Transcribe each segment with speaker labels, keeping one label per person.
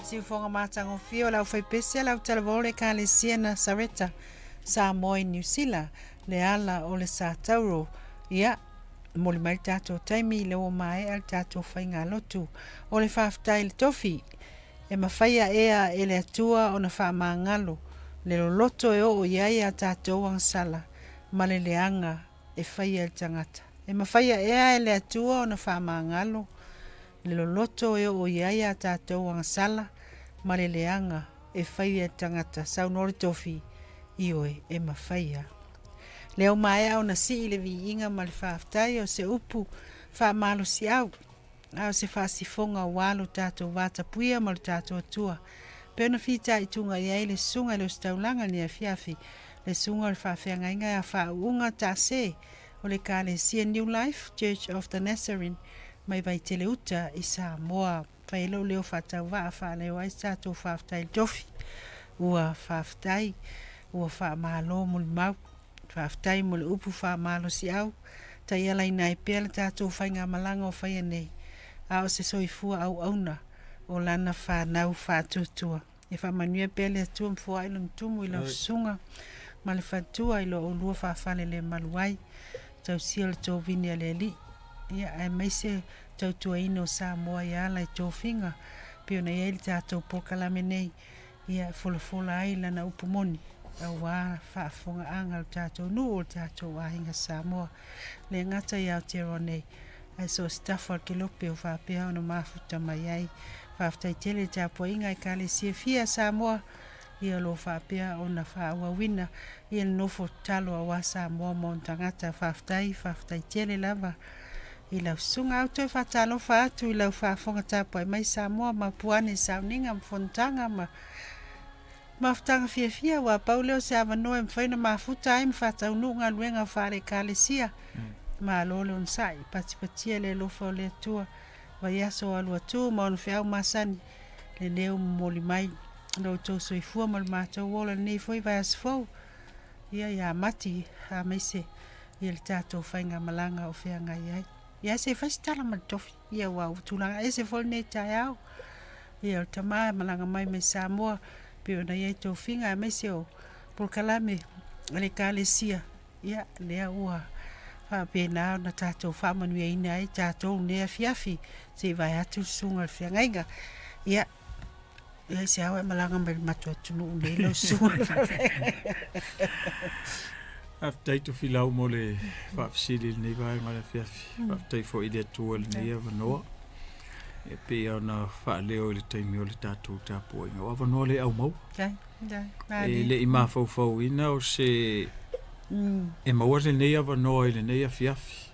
Speaker 1: Siufoga matagofie o le aufaipese a le autalavou o le Ekalesia Nasareta Samoa i Niu Sila, le ala o le Satauro. Ia, momoli mai le tatou taimi lea ua maea le tatou faigalotu. O le faafetai i le tofi e mafaia ea e le Atua ona faamagalo le loloto e oo i ai a tatou agasala ma le leaga e faia e le tagata. E mafaia ea e le Atua ona faamagalo le loloto e oo i ai a tatou agasala ma le leaga e faia e le tagata. Saunoa le tofi, Ioe, e mafaia. Lea ua maea ona sii le viiga ma le faafetai o se upu faamalosiau, a o se faasifoga aua lo tatou vatapuia ma lo tatou Atua. Pei ona fitaituga i ai le Susuga i le Ositaulaga i lenei afiafi, le Susuga o le Faafeagaiga ia Faauuga Taase o le Ekalesia New Life Church of the Nazarene mai Vaitele Uta i Samoa. Fai ai lou leo faatauvaa faaleo ai se tatou faafetai i le tofi. Ua faafetai, ua faamalo molimau. Faafetai mo le upu faamalosiau, taialaina ai pea le tatou faigamalaga o faia nei, a o se soifua auauna o lana fanau faatuatua. Ia faamanuia pea le Atua ma foai lona tumu i lau susuga ma le faletua i lo oulua faafalelemalu ai, tausia le tovini a le Alii, ia aemaise tautuaina o Samoa i ala i tofiga pei ona i ai le tatou polokalame nei, ia e folafola ai lana upu moni aua faafofogaaga a lo tatou nuu o le tatou aiga Samoa. Le gata i Aotearoa nei, ae so o se tafa o le kelope o faapea ona mafuta mai ai. Faafetai tele i le tapuaiga a Ekalesia e fia a Samoa, ia o lo o faapea ona faaauauina ia le nofo tatalo aua Samoa ma ona tagata. Faafetai, faafetai tele lava i lau susuga. Ou toe faatalofa atu i lau faafofoga tapuai mai Samoa, mapu ane i sauniga ma fonotaga ma mafutaga fiafia, aua pau lea o se avanoa e mafai ona mafuta ai ma faataunuu galuega faale-Ekalesia. Malo le onosai, patipatia le alofa o le Atua, vaiaso o alu atu ma ona feau masani, lenei ua momoli mai lo outou soifua ma lo matou ola i lenei foi vaiaso fou, ia ia Mati aemaise ia le tatou faigamalaga o feagai ai. Ia se i fai se tala ma le tofi, ia aua ua tulaga ese foi lenei taeao. Ia o le tama e malaga mai mai Samoa, pei ona i ai tofiga aemaise o polokalame a le Ekalesia, ia lea ua faapena ona tatou faamanuiaina ai tatou i lenei afiafi, se i vae atu le susuga i le feagaiga. Ia, Ia aisea ua e malaga mai i le matou atunuu nei lau susuga?
Speaker 2: Faafetai Tofilau mo le faafesili i lenei vaega o le afiafi. Faafetai foi i le Atua i lenei avanoa. E pei ona faaleo i le taimi o le tatou tapuaiga, o avanoa le aumaua. E le i mafaufauina o se e maua lenei avanoa i lenei afiafi.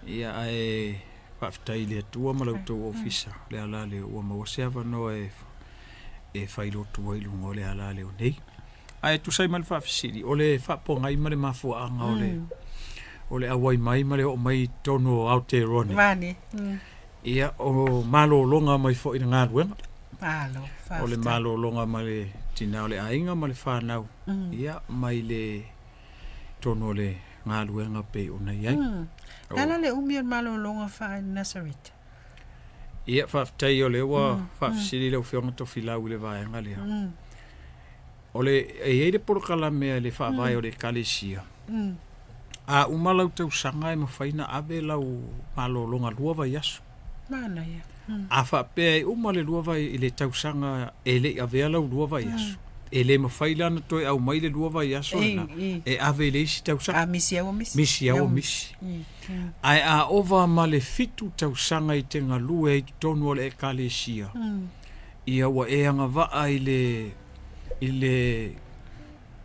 Speaker 2: Ia ae Faafetai i le Atua ma la outou ofisa, o le ala lea ua maua se avanoa e failotu ai i luga o le ala lea nei. Ae tusa ai ma le faafesili, o le faapogai ma le mafuaaga o le o le auai mai ma le oo mai i totonu o Aotearoa nei.
Speaker 1: Vane.
Speaker 2: Ia, o malologa mai foi i le galuega.
Speaker 1: Malo,
Speaker 2: O le
Speaker 1: faafetai.
Speaker 2: malologa mai le tina o le aiga ma le fanau, ia, mai le totonu o le galuega pei ona i ai.
Speaker 1: O le a la le umi o le malologa faa-Nasareta?
Speaker 2: Ia, faafetai o lea ua faafesili lau Afioga Tofilau i le vaega lea. O le, e i ai le polokalame a le Faavae o le Ekalesia, a uma lau tausaga e mafai ona ave lau malologa lua vaiaso.
Speaker 1: Manaia.
Speaker 2: A faapea e uma le lua vai, le tausaga e le i avea lau lua vaiaso, e le mafai la ona toe aumai le lua vaiaso lena e ave i le isi tausaga.
Speaker 1: A misi a ua misi.
Speaker 2: Misi a ua misi. Ae a ova ma le 7 tausaga i te galue ai i totonu o le Ekalesia, ia ua e agavaa i le, i le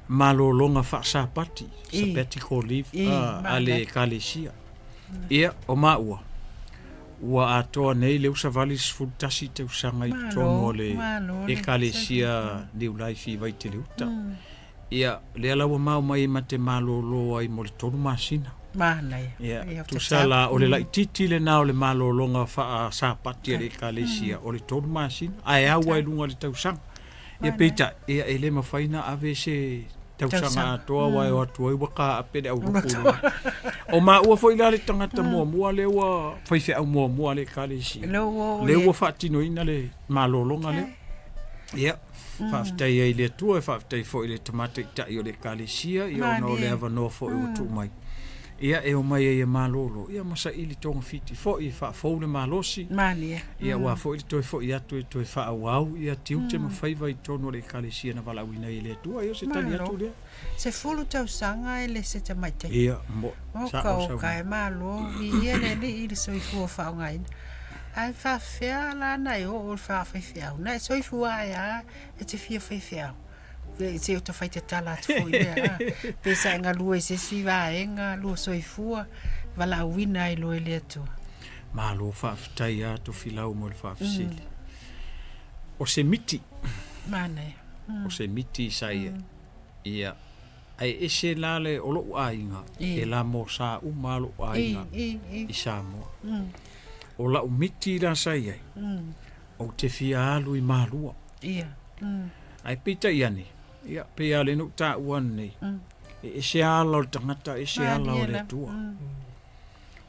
Speaker 2: malologa faasapati, sabbatical leave, a le Ekalesia. Ia, o maua, ua atoa nei le usavali 11 tausaga i totonu o le Ekalesia New Life i Vaitele-uta. Ia, lea la ua mao mai ma te malolo ai mo le 3 masina.
Speaker 1: Manaia.
Speaker 2: Ia, tusa la, o le laitiiti lena o le malologa faasapati a le Ekalesia, o le 3 masina, ae au lava i luga o le tausaga. Ia peitai, ia e le mafai ona ave se tausaga atoa aua e o atu ai ua taape le auluku. O maua foi la le tagata muamua lea ua faifeau muamua a le Ekalesia, lea ua faatinoina le malologa lea. Ia, faafetai ai i le Atua, e faafetai foi i le Tama Taitai o le Ekalesia, ia ona o le avanoa foi ua tuu mai. Ia, e omai ai e malolo, ia ma saili togafiti foi e faafou le malosi.
Speaker 1: Malie.
Speaker 2: Ia, aua foi le toe foi atu e toe faaauau ia tiute ma faiva i totonu o le Ekalesia na valaauina ai e le Atua. Ia, o se tali atu lea.
Speaker 1: 10 tausaga e le se tamaitai.
Speaker 2: Ia, mo,
Speaker 1: Oka oka e malo, viia le Alii i le soifua faaaogaina. Ae faafefea la ona e oo i le faafaifeau? Na e soifua ae a e te fia faifeau? Se o ta fai tatala atu foi lea, a. Pe sa e galue i se isi vaega, lua soifua, valaauina ai loa e le Atua.
Speaker 2: Malo faafetai a Tofilau mo le faafesili. O se miti.
Speaker 1: Manaia.
Speaker 2: O se miti sa ia. Ia, ae ese la le o lou aiga, e lamosa uma lava lou aiga i Samoa. O lau miti la sa i ai, ou te fia alu i Malua. Ae peitai ane, ia, pei lava o lea na ou taua ananei, e ese ala o le tagata, ese ala o le Atua.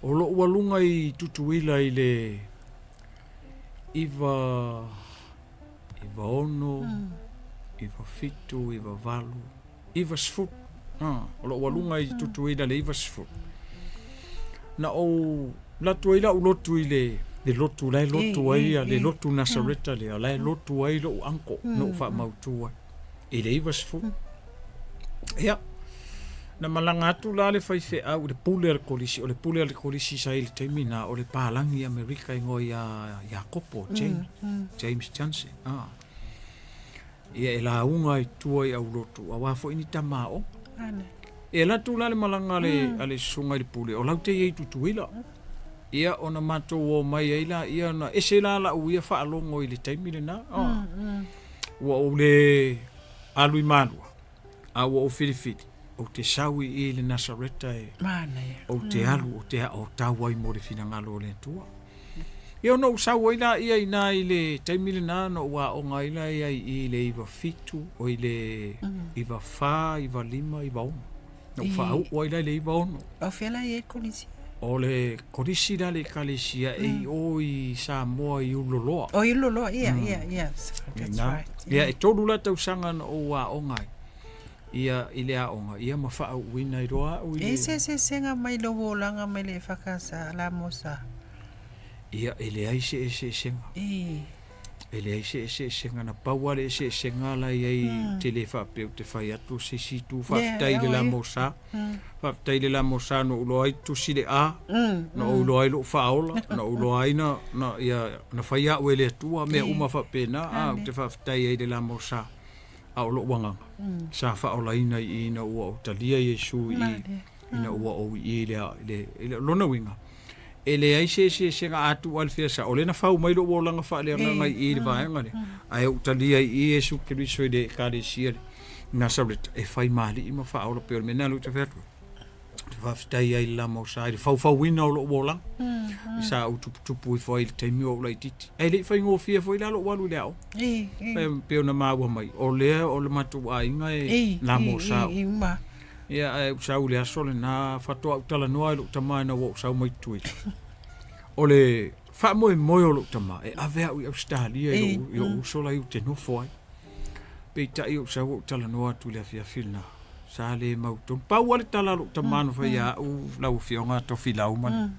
Speaker 2: O lou aluga i Tutuila i le 9, 96, 97, 98, 90. O lou aluga i Tutuila i le 90. Na ou alu atu ai lau lotu i le le lotu la e lotu ai ia le lotu Nasareta lea, la e lotu ai lou uncle na ou faamautu ai i le 90. Ia, na malaga atu la le faifeau i le pule a le kolisi, o le pule a le kolisi sa i le taimi lena, o le palagi Amerika e igoa ia Iakopo, James, James Johnson. Ia e lauga ai i tua i aulotu, aua foi ni tama aoga. E alu atu la le malaga a le, a le susuga i le pule, o lau te i ai i Tutuila. Ia ona matou o mai ai laia, na ese la lau ia faalogo i le taimi lena. Ua ou le alu i Malua, a ua ou filifili, ou te sau i i le Nasareta e, ou te alu, ou te aotau ai mo le finagalo o le Atua. Ia ona ou sau ai laia i ina i le taimi lena na ou aoga ai la i i le 97, oi le 94, 95, 96. Na ou faauu ai la i le 96.
Speaker 1: O fea la e i ai le kolisi?
Speaker 2: O le kolisi la le ekalesia e i o i Samoa i Ululoloa.
Speaker 1: O i Ululoloa, ia, ia, ia. That's right.
Speaker 2: Ia, e 3 la tausaga na ou aoga ai. Ia, i le aoga, ia ma faauuina ai loa au i le...
Speaker 1: E i ai se eseesega mai lou olaga mai le EFKS la mo sa?
Speaker 2: Ia, e leai se eseesega. E leai se eseesega, na pau lava le eseesega la e i ai, ou te le faapea ou te fai atu o se isi itu. Faafetai i le Lamosa, faafetai i le Lamosa na ou iloa ai tusi le A, na ou iloa ai lou faaola, na ou iloa ai na, na, ia, na fai au e le Atua, mea uma faapena, a, ou te faafetai ai i le Lamosa. A o lou agaga, sa faaolaina i i ina ua ou talia Iesu i i, ina ua ou i i i le, i le, lona uiga, e leai se eseesega a tuu lava i le fea sao, o lea na fau mai lou olaga faaleagaga i i i le vaega lea, ae ou talia i i Iesu Keriso i le Ekalesia le Nasareta e fai ma alii ma faaola pei o le mea lena lea ou te fai atu ai. Ou te faafetai ai i le Lamosa i le faufauina o lou olaga i sa ou tuputupu ifo ai i le taimi o ou laitiiti. Ae le i faigofie foi la lou alu i le aoga. E pei ona maua mai, o lea o le matou aiga e Lamosa. Ia, ae ou sau i le aso lena, faatoa ou talanoa i lou tama ina ua ou sau mai Tutuila. O le faamoemoe o lou tama, e ave au i Ausetalia i lou uso la i ou te nofo ai. Peitai ou sau ou talanoa atu i le afiafi lena, sa le mautonu. Pau lava le tala a lou tama na fai ia au, lau Afioga Tofilau ma le,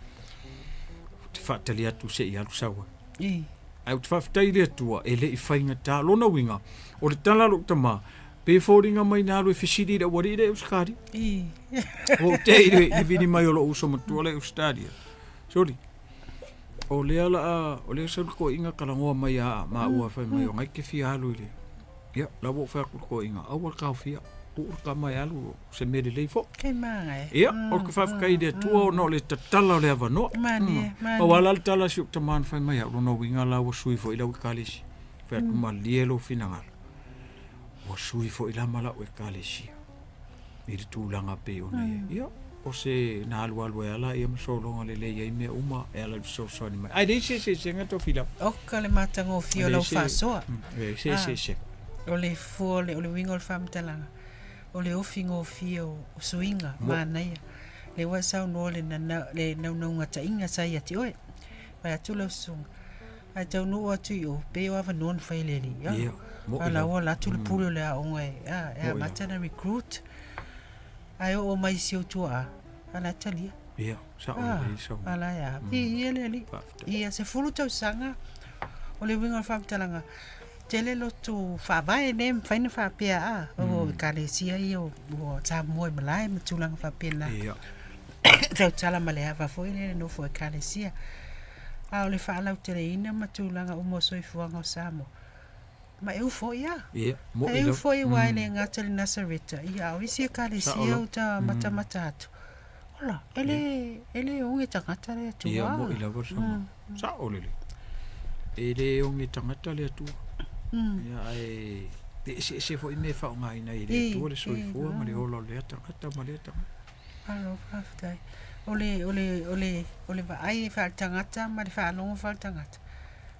Speaker 2: ou te faatali atu se i alu sau ai. Ae ou te faafetai i le Atua e le i faigata. Lona uiga, o le tala a lou tama, pe foliga mai na alu e fesili i le aualii lea i Ausetalia. Ua ou tea i le vili mai o lou uso matua la i Ausetalia. Soli, o lea la a, o lea sau le toeaina talanoa mai ia maua fai mai o nai te fia alu i le, ia, la ua ou fai atu i le toeaina, aua le taofia, tuu le tama e alu, o se mea lelei foi.
Speaker 1: Kei maga e.
Speaker 2: Ia, o le faafetai i le Atua ona o le tatala o le avanoa.
Speaker 1: Malie, malie.
Speaker 2: Pau lava la le tala a si ou tama na fai mai au, lona uiga la ua sui foi lau ekalesia. Fai atu, malie lou finagalo, ua sui foi la ma lau ekalesia i le tulaga pei ona i ai. Ia, o se na alualu ai lava lea ma sologa lelei ai mea uma e ala i le fesoasoani mai. Ae leai se eseesega Tofilau.
Speaker 1: Oka le matagofie o lau faasoa.
Speaker 2: E leai se eseesega.
Speaker 1: O le fua, o le uiga o le faamatalaga, o le ofi gofie o suiga manaia. Lea ua e saunoa le naunaugataiga sa ia te oe. Vaai atu lau susuga. Ae taunuu atu i o, pei o avanoa na fai e le alii.
Speaker 2: Ia, mo'i
Speaker 1: A la
Speaker 2: lava.
Speaker 1: ua alu atu le pule o le aoga e, a, e
Speaker 2: Mo'i
Speaker 1: amata ona recruit. Ae oo mai i si ou tuaa, a la e talia.
Speaker 2: Ia, sa'o
Speaker 1: A,
Speaker 2: lelei le saunoaga.
Speaker 1: a la e a. Viia le Alii.
Speaker 2: Faafetai.
Speaker 1: Ia, 10 tausaga, o le uiga o le faamatalaga, tele lotu faavae le mafai ona faapea, a, o ekalesia ia ua Samoa i malae ma tulaga faapena.
Speaker 2: Ia.
Speaker 1: Tautala ma le ava foi lea i le nofo a ekalesia. A o le faalauteleina ma tulaga uma o soifuaga o Samoa, ma e foi a.
Speaker 2: Ia, mo'i
Speaker 1: E
Speaker 2: lava.
Speaker 1: foi aua e le gata i le Nasareta, ia a o isi ekalesia
Speaker 2: Sa'o lava.
Speaker 1: ua ta matamata atu. Ola, e le, e le oge tagata le Atua.
Speaker 2: Ia, mo'i lava le saunoaga. Sa'o lelei. E le oge tagata le Atua. Ia, ae e eseese foi mea e faaaogaina ai e le Atua le soifua ma le ola o lea tagata ma lea tagata.
Speaker 1: Malo, faafetai. O le, o le, o le, o le vaai faaletagata ma le faalogo faaletagata,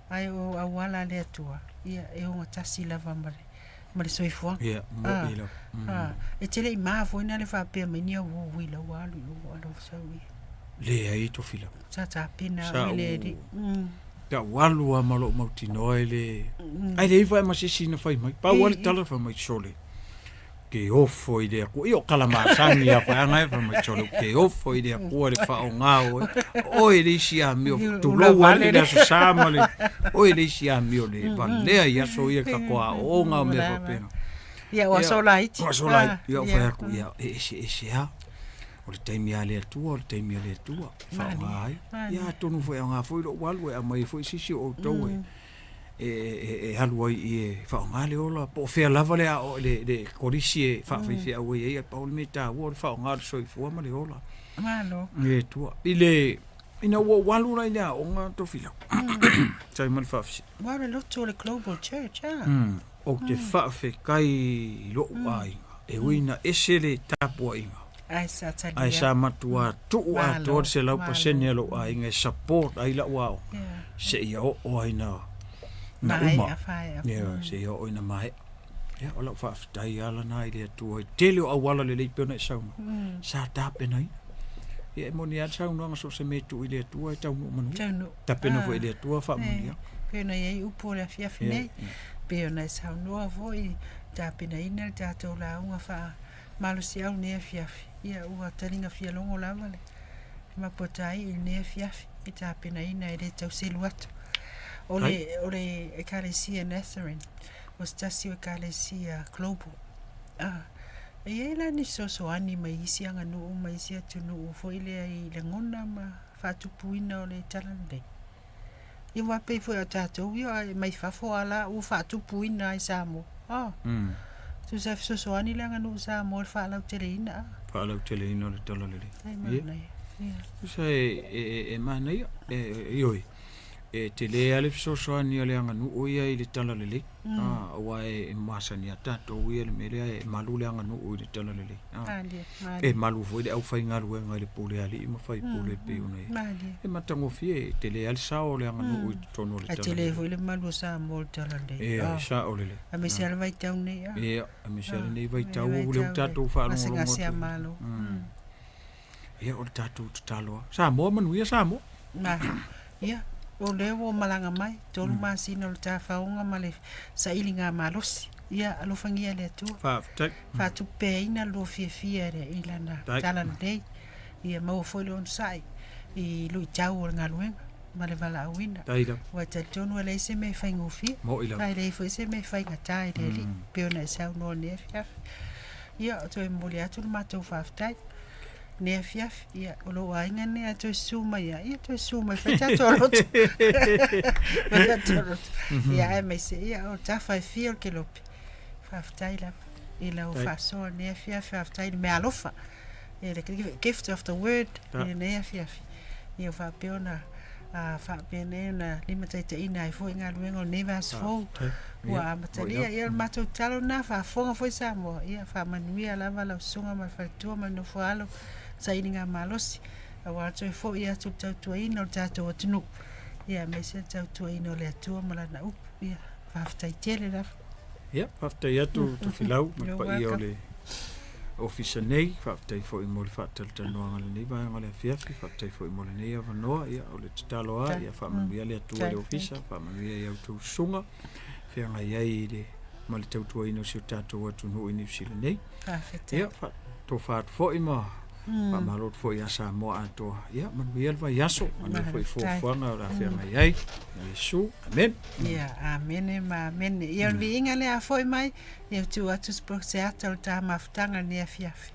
Speaker 1: ae o auala a le Atua, ia e ogatasi lava ma le, ma le soifuaga.
Speaker 2: Ia, mo'i lava.
Speaker 1: A, e te le i ma foi na le faapea mai ni au o ui lau alu i o alo sau i.
Speaker 2: Leai Tofilau.
Speaker 1: Sa tapena
Speaker 2: Sa
Speaker 1: au e le alii.
Speaker 2: Sa ou alu lava ma lou mautinoa e le... Ae leai foi ma se isi na fai mai. Pau lava le tala fai mai, sole, ke ofo i le Atua. Ia o tala masani lava foi aga e fai mai, sole, ou te ofo i le Atua le faaaoga oe. Oe le isi amio, tulou lava le Aso Sa ma le... Oe le isi amio le valea i aso ia tatou aoaoga o mea faapena.
Speaker 1: Ia, o aso laiti.
Speaker 2: O aso laiti. Ia, ou fai atu, ia, e eseese lava. O le taimi a le Atua, o le taimi a le Atua, e faaaoga ai. Ia atonu foi e aoga foi lou alu e aumai ai foi se isi o outou e e alu ai i e faaaoga le ola, po o fea lava le le le kolisi e faafaifeau ai ai, ae pau le mea taua o le faaaoga o le soifua ma le ola.
Speaker 1: Malo.
Speaker 2: I le Atua. I le, ina ua ou alu la i le aoga Tofilau, tusa ai ma le faafesili.
Speaker 1: Ua le lotu o le Global Church, a?
Speaker 2: Ou te faafetai i lou aiga, e ui ina ese le tapuaiga,
Speaker 1: Ae sa talia.
Speaker 2: Ae sa matua tuu atoa le 100% a lou aiga e support ai lau aoga, seia oo ai ina uma. Seia oo ina maea. Ia, o lau faafetai lava lena i le Atua i le tele o auala lelei pei ona e saunoa, sa tapenaina. Ia e moni lava le saunoaga so o se mea e tuu i le Atua e taunuu manuia. Tapena foi e le Atua faamanuiaga.
Speaker 1: Pei ona i ai upu o le afiafi nei, pei ona e saunoa foi, tapenaina le tatou lauga faa malosiau i lenei afiafi, ia ua taliga fia logo lava le mapuataii i lenei afiafi i tapenaina e le tau selu atu. O le, o le Ekalesia Nazarene, o se tasi o Ekalesia global. Ah, e i ai la ni fesoasoani mai isi aganuu ma isi atunuu foi lea i lagona ma faatupuina o le talalelei? Ia aua pei foi o tatou ia e mai fafo a la ua faatupuina ai Samoa. Ah. Tusa e fesoasoani le aganuu Samoa i le faalauteleina. Ah.
Speaker 2: Faalauteleina o le talalelei.
Speaker 1: Ai manaia. Ia.
Speaker 2: Tusa e manaia, ioe, e tele lava le fesoasoani a le aganuu ia i le talalelei. Aua e masani lava tatou ia i le mea lea e malu le aganuu i le talalelei. E malu foi le aufaigaluega i le pule a alii ma faipule e pei ona i ai. E matagofie, e tele lava le sao o le aganuu i totonu o le talalelei.
Speaker 1: Ae tele foi le malu o Samoa i le talalelei.
Speaker 2: Ia, e sao lelei.
Speaker 1: Aemaise lava le vaitau nei.
Speaker 2: Ia, aemaise lava lenei vaitau o lea ua tatou faalogologo atu.
Speaker 1: Gasegase a Malo.
Speaker 2: Ia, o le tatou tatalo lava. Samoa manuia Samoa.
Speaker 1: Ia, o lea ua malaga mai, 3 masina o le tafaoga ma le sailiga malosi. Ia, alofagia e le Atua.
Speaker 2: Faafetai.
Speaker 1: Faatupeaina le lua fiafia i lana talalelei. Ia maua foi le onosai i luitau o le galuega ma le valaauina. Ua e talitonu e leai se mea e faigofie. Ma e leai foi se mea e faigata i le Alii, pei ona e saunoa i lenei afiafi. Ia, toe momoli atu le matou faafetai. Lenei afiafi, ia, o lou aiga lenei, a toe susu mai lava, ia toe susu mai, fai tatou lotu. Fai tatou lotu. Ia, aemaise, ia, o tafa e fia o le kelope. Faafetai lava i lau faasoa i lenei afiafi, faafetai i le meaalofa, i le gift of the word i lenei afiafi. Ia ua faapea ona faapenei ona limataitaiina ai foi galuega o lenei vaiaso fou ua amatalia. Ia o le matou tatalo lena, faafofoga foi Samoa, ia faamanuia lava lau susuga ma le faletua ma le nofo a alo, sailiga malosi, aua le toe foi atu i le tautuaina o le tatou atunuu, ia aemaise le tautuaina o le Atua ma Lana upu. Ia, faafetai tele lava.
Speaker 2: Ia, faafetai atu Tofilau ma le paia o le Ofisa nei, faafetai foi mo le faatalatalanoaga i lenei vaega o le afiafi, faafetai foi mo lenei avanoa. Ia, o le tatalo lava, ia faamanuia le Atua i le Ofisa, faamanuia i a outou susuga, feagai ai i le, ma le tautuaina o si o tatou atunuu i Niu Sila nei. Ia, faatofa atu foi ma faamalo atu foi ia Samoa atoa. Ia, manuia le vaiaso, manuia foi i fuafuaga o le a feagai ai. Iesu, amene.
Speaker 1: Ia, amene ma amene. Ia, o le viiga lea a foi mai, ia tuu atu se ata o le ta mafutaga i lenei afiafi.